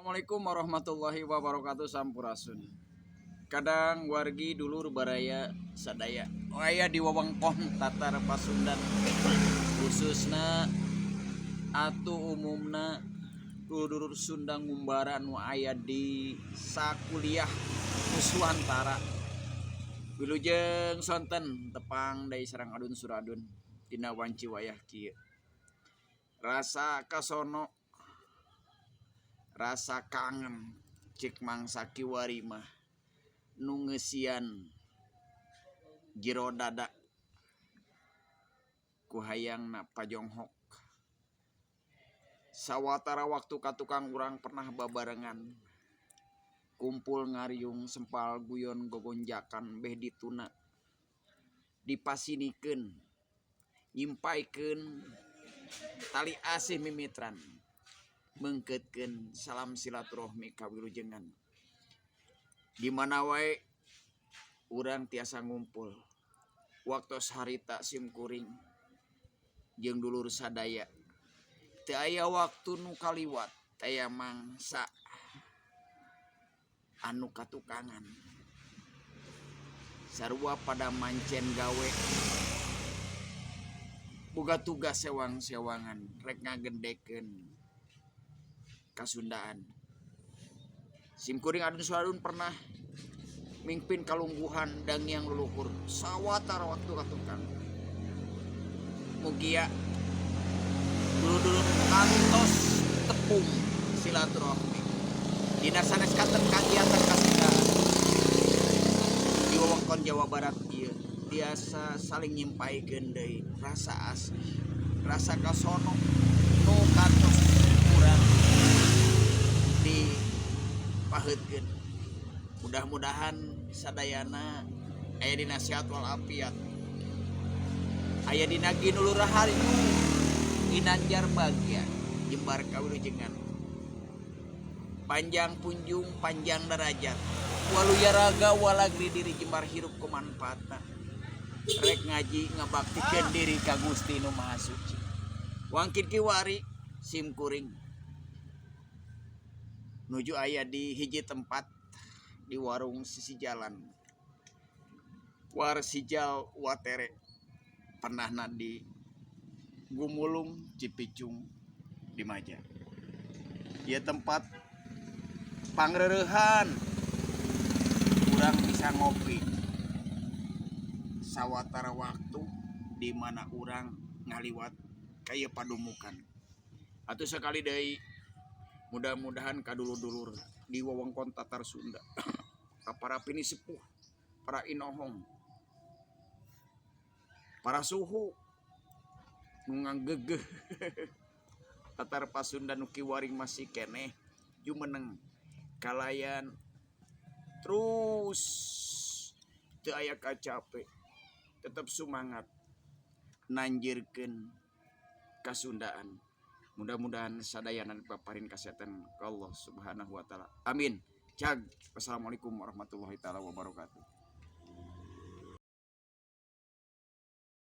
Assalamualaikum warahmatullahi wabarakatuh. Sampurasun. Kadang wargi dulur baraya sadaya aya di wewengkon Tatar Pasundan, khususna atuh umumna dulur Sunda ngumbara nu aya di sakuliah Nuswantara. Wilujeng sonten tepang deui sareng Adun Suradun dina wanci wayah kieu. Rasa kasono, rasa kangen, cek mangsa kiwari mah nu ngeusian jero dada ku hayangna pajonghok. Sawatara waktu ka tukang urang pernah babarengan kumpul, ngariung, sempal guyon, gogonjakan, beh dituna dipasinikeun, nyimpaikeun tali asih mimitran, meungkeutkeun salam silaturahmi kawilujengan. Di mana wae urang tiasa ngumpul, waktos harita simkuring jeung dulur sadaya teu aya waktu nu kaliwat, aya mangsa anu katukangan, sarua pada mancen gawe, boga tugas sewang-sewangan rek ngagendekeun kasundaan. Simkuring Adun Suradun pernah mimpin kalungguhan dangiang luluhur sawatara waktu katukang. Mugia dulur-dulur kantos tepung silaturahmi dina sanes katen kagiatan kasundaan di wewengkon Jawa Barat ieu tiasa saling nyimpaikeun deui rasa asih, rasa kasono nu kantos kurang dipaheutkeun. Mudah-mudahan sadayana aya dina sehat walafiat, aya dina ginulur rahayu, ginanjar bagya, jembar kawilujengan, panjang punjung, panjang derajat, waluya raga walagri diri, jembar hirup kemanfaatna rek ngaji ngabaktikeun diri ka Gusti Nu Maha Suci. Wangkid kiwari sim kuring nuju aya di hiji tempat di warung sisi jalan Warsijal Watere, pernahna di Gumulung, Cipicung di Maja. Ieu tempat pangreurehan, urang bisa ngopi sawatara waktu di mana urang ngaliwat ka ieu padumukan. Atuh sakali deui, mudah-mudahan ka dulur-dulur di wewengkon Tatar Sunda, ka para pinisepuh, para inohong, para suhu nu ngagegeh Tatar Pasundan nu kiwari masih keneh jumeneng kalayan terus, teu aya kacape, tetep sumangat nanjirkeun kasundaan. Mudah-mudahan sadayana dipaparin kasehatan ku Allah Subhanahu wa Taala. Amin. Cag. Wassalamualaikum warahmatullahi taala wabarakatuh.